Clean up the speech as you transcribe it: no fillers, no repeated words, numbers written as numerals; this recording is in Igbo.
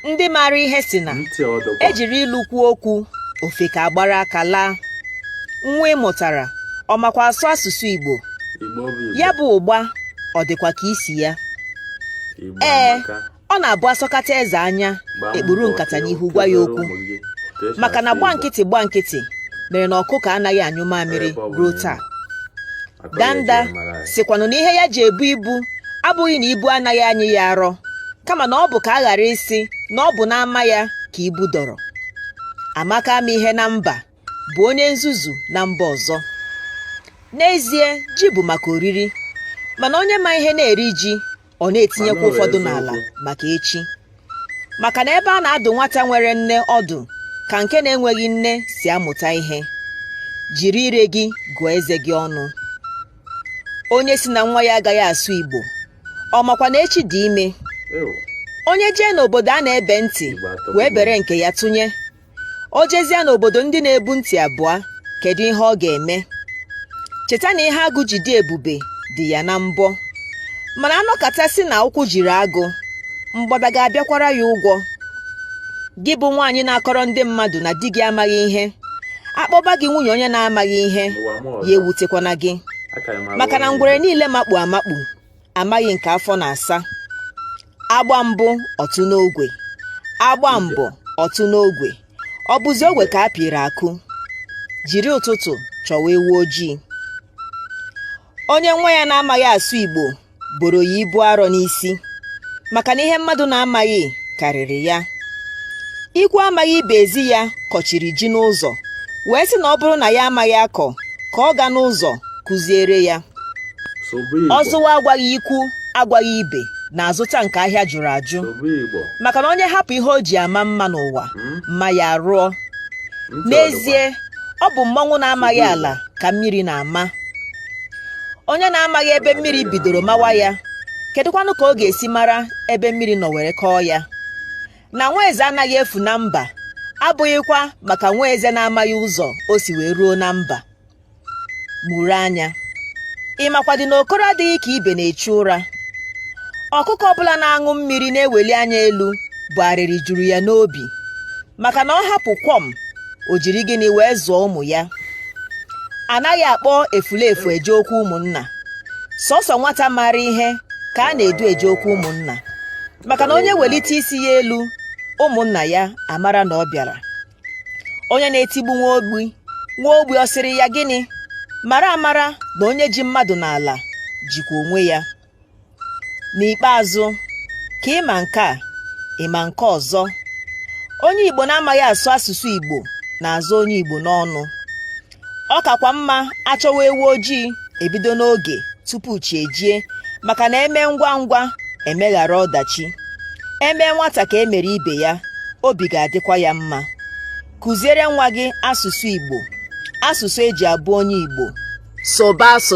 Ndị maara ihe sị na Ntị ọ dịkwa. E jiri ilu kwuo okwu, ofeke agbara aka laa. Nwa ị mụtara, ọ makwa asụ asụsụ Igbo? Igbo bụ Igbo. Ya bụ ụgba, ọ dịkwa ka isi ya? Igbo Ee, amaka. ọ na-abụ asọkata eze anya, Gbaa ekpuru mbọ nkata ka n'ihu ị gwa ya kụziere okwu. ụmụ gị ka esi Maka na asụ gba Igbo. nkịtị gba nkịtị mere na ọkụkọ anaghị anyụ mamịrị Ebe ọ bụla ruo ị taa. nọ. Akọ ya Danda ejiri mara anyị. sịkwanụ na ihe ya ji ebu ibu abụghị na ibu anaghị anyị ya arọ, kama na ọ bụ ka a ghara ịsị na ọ bụ n'ama ya ka ibu dọrọ. Amaka ama ihe na mba bụ onye nzuzu na mba ọzọ. N'ezie, ji bụ maka oriri, mana onye ma ihe na-eri ji, ọ na-etinyekwa Mana ọ bụ ụfọdụ n'ala eziokwu. maka echi. Maka na ebe a na-adụ nwata nwere nne ọdụ ka nke na-enweghị nne si amụta ihe. Jiri ire gị gụọ eze gị ọnụ. Onye sị na nwa ya agaghị asụ Igbo, ọ makwa na echi dị ime? Ew, Onye jee n'obodo a na-ebe ntị Igbo atọgbugo. wee bere nke ya tụnye, o jezie n'obodo ndị na-ebu ntị abụọ, kedu ihe ọ ga-eme? Cheta na ihe agụ ji dị ebube dị ya na mbọ. Mana anọkata sị na ụkwụ jiri agụ, mgbada ga-abịakwara ya ụgwọ. Gị bụ nwaanyị na-akọrọ ndị mmadụ na di gị amaghị ihe, akpọba gị nwunye onye na-amaghị ihe, N'ụwa m ọzọ, ya ewutekwana gị. aka m alụ Maka na onye ngwere Igbo. niile makpu amakpu amaghị nke afọ na-asa. Agba mbụ ọtụ n'ogwe, agba mbọ ọtụ n'ogwe, ọ bụzi ogwe ka a pịrị akụ. Jiri ụtụtụ chọwa ewu ojii. Onye nwa ya na-amaghị asụ Igbo boro ya ibu arọ n'isi, maka na ihe mmadụ na-amaghị karịrị ya. Ikwu amaghị ibe ezi ya kọchiri ji n'ụzọ, wee sị na ọ bụrụ na ya amaghị akọ, ka ọ gaa n'ụzọ kụziere ya. Sụba Igbo. Ọzụwa agwaghị ikwu agwaghị ibe na-azụta nke ahịa jụrụ ajụ. Sụba Igbo. Maka na onye hapụ ihe o ji ama mma n'ụwa, mma ya rụọ. Ntị ọ N'ezie, dịkwa. ọ bụ mmọnwụ na-amaghị Sụba Igbo. ala ka mmiri na-ama. Onye na-amaghị ebe mmiri bidoro mawa ya, kedụkwanụ ka ọ ga-esi mara ebe mmiri nọ were kọọ ya? Na nwa eze anaghị efu na mba abụghịkwa maka nwa eze na-amaghị ụzọ o si wee ruo na mba. Mụrụ anya. Ị makwadị na okoro adịghị ka ibe na-echu ụra. Ọkụkọ ọbụla na-aṅụ mmiri na-eweli anya elu bụ arịrị juru ya n'obi, maka na ọ hapụ kwọm, o jiri gịnị wee zụọ ụmụ ya? Anaghị akpọ efulefu eje okwu ụmụnna. Sọsọ nwata maara ihe ka a na-edu eje okwu ụmụnna, maka na onye welite isi ya elu, ụmụnna ya amara na ọ bịara. Onye na-etigbu nwa ogbi, nwa ogbi ọ sịrị ya gịnị? Mara amara na onye ji mmadụ n'ala jikwa onwe ya. N'ikpeazụ, ka ị ma nke a, ị ma nke ọzọ. Onye Igbo na-amaghị asụ asụsụ Igbo na-azụ onye Igbo n'ọnụ. Ọ kakwa mma achọwa ewu ojii ebido n'oge tupu chi ejie, maka na eme ngwa ngwa emeghara ọdachi. Eme nwata ka e mere ibe ya, obi ga-adịkwa ya mma. Kụziere nwa gị asụsụ Igbo, asụsụ eji abụ onye Igbo. Sụba asụsụ.